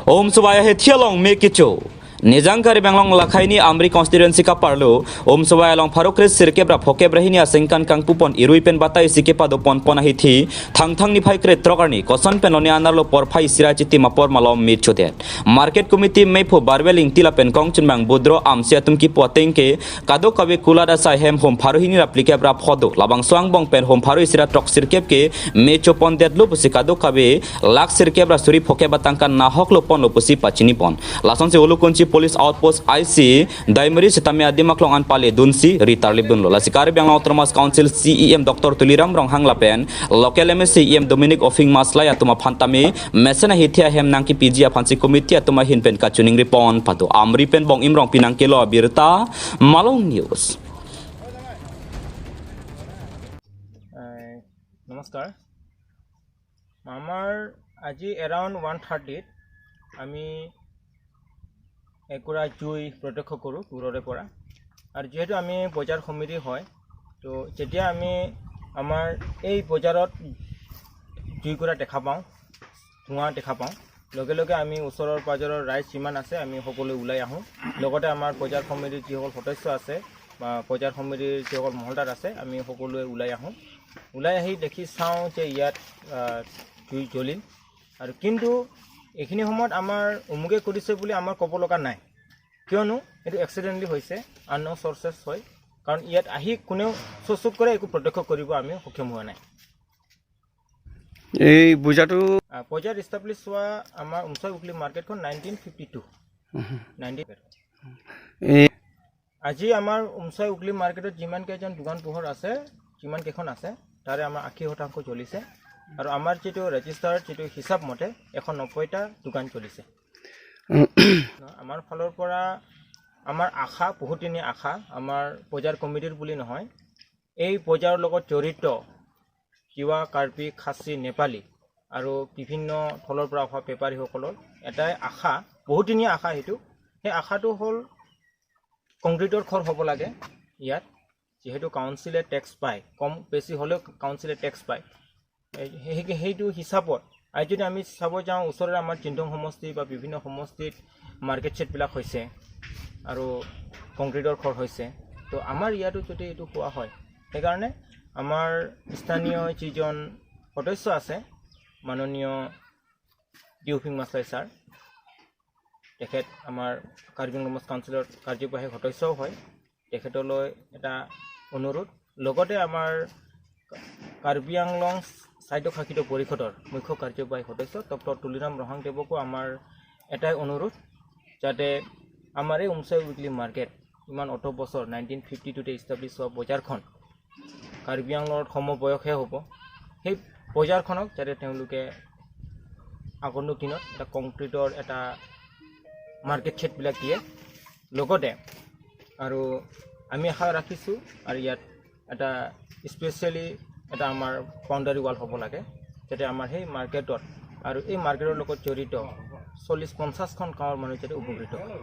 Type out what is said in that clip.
Om subaya he thialong me kicho Nijang kari benglong lakhaini amri constituency ka parlo om subaya long farokre sirkebra phokebra hinia sengkan kangpupon iruipen batai sikepa do pon pon hi thi thang thang ni phaikre trogarni koson penloni anarlo por phai sirachiti mapor malom mir chodet market committee mepho barweling tilapen kongchunbang budro amsia tumki potengke kado kabe kulada sa hem hom pharohini raplikebra phodo labang swang bong pen hom pharoi sira trok sirkep ke mecho pon det lo pusi kado kabe lak sirkebra suri phokeba tangka nahok lo pon lo pusi pachini pon lason se ulukunchi police outpost IC Daimari sitami adimak long an pale dunsi ritarli bunlo lasikari biang autonomous council CEM Dr. Tuliram Ronghang lapen local MSC EM Dominic Ofing Maslaya atuma phantami mesena hithia hem nangki PG aphansi committee atuma hinpen kachuning ripon patu amri pen bong imrong pinang kelo birta Malong News. নমস্কাৰ, আমাৰ আজি around 1:30 আমি একুৰা জুই প্ৰত্যক্ষ কৰোঁ দূৰৰে পৰা। আৰু যিহেতু আমি বজাৰ সমিতি হয়, তো যেতিয়া আমি আমাৰ এই বজাৰত জুইকুৰা দেখা পাওঁ, ধোঁৱা দেখা পাওঁ, লগে লগে আমি ওচৰৰ পাজৰৰ ৰাইজ যিমান আছে আমি সকলোৱে ওলাই আহোঁ। লগতে আমাৰ বজাৰ সমিতিৰ যিসকল সদস্য আছে বা বজাৰ সমিতিৰ যিসকল মহলদাৰ আছে, আমি সকলোৱে ওলাই আহোঁ। ওলাই আহি দেখি চাওঁ যে ইয়াত জুই জ্বলিল। আৰু কিন্তু এইখিনি সময়ত আমাৰ অমুকে কৰিছে বুলি আমাৰ ক'ব লগা নাই, কিয়নো এইটো এক্সিডেণ্টলি হৈছে, আনন'ন চ'ৰ্চেছ হয়। কাৰণ ইয়াত আহি কোনেও চচুক কৰে একো প্ৰত্যক্ষ কৰিব আমি সক্ষম হোৱা নাই। এই বজাৰটো বজাৰ ইষ্টাব্লিছ হোৱা আমাৰ উমচয় উইকলি মাৰ্কেটখন 1952 নাইনটিন। এই আজি আমাৰ উমচয় উইকলি মাৰ্কেটত যিমান কেইজন দোকান পোহৰ আছে, যিমান কেইখন আছে, তাৰে আমাৰ 80% জ্বলিছে। আৰু আমাৰ যিটো ৰেজিষ্টাৰ যিটো হিচাপ মতে 190টা দোকান চলিছে। আমাৰ ফালৰ পৰা আমাৰ আশা, বহুতদিনীয়া আশা, আমাৰ বজাৰ কমিটিৰ বুলি নহয়, এই বজাৰৰ লগত জড়িত তিৱা, কাৰ্বি, খাচী, নেপালী আৰু বিভিন্ন থলৰ পৰা অহা বেপাৰীসকলৰ এটাই আশা, বহুতদিনীয়া আশা। সেই আশাটো হ'ল কংক্ৰিটৰ ঘৰ হ'ব লাগে ইয়াত। যিহেতু কাউন্সিলে টেক্স পায়, কম বেছি হ'লেও কাউন্সিলে টেক্স পায়, সেইটো হিচাপত আজি যদি আমি চাব যাওঁ, ওচৰৰে আমাৰ চিন্তং সমষ্টি বা বিভিন্ন সমষ্টিত মাৰ্কেট ছেটবিলাক হৈছে আৰু কংক্ৰিটৰ ঘৰ হৈছে, তো আমাৰ ইয়াতো যদি এইটো কোৱা হয়, সেইকাৰণে আমাৰ স্থানীয় যিজন সদস্য আছে, মাননীয় ডিউফিং মাছলাই ছাৰ, তেখেত আমাৰ কাৰ্বি আংলং কাউন্সিলৰ কাৰ্যবাহী সদস্যও হয়, তেখেতলৈ এটা অনুৰোধ। লগতে আমাৰ কাৰ্বি আংলং স্বায়ত্তশাসিত পৰিষদৰ মুখ্য কাৰ্যবাহী সদস্য ডক্টৰ তুলিৰাম ৰহাংদেৱকো আমাৰ এটাই অনুৰোধ, যাতে আমাৰ এই উমচয় উইকলি মাৰ্কেট ইমান অত বছৰ 1952তে ইষ্টাব্লিছ হোৱা বজাৰখন কাৰ্বি আংলঙত সমবয়সহে হ'ব, সেই বজাৰখনক যাতে তেওঁলোকে আগন্তুক দিনত এটা কংক্ৰিটৰ এটা মাৰ্কেট ছেটবিলাক দিয়ে। লগতে আৰু আমি আশা ৰাখিছোঁ আৰু ইয়াত এটা স্পেচিয়েলি এটা আমাৰ বাউণ্ডাৰী ৱাল হ'ব লাগে, যাতে আমাৰ সেই মাৰ্কেটত আৰু এই মাৰ্কেটৰ লগত জড়িত 40-50খন গাঁৱৰ মানুহ যাতে উপকৃত হয়।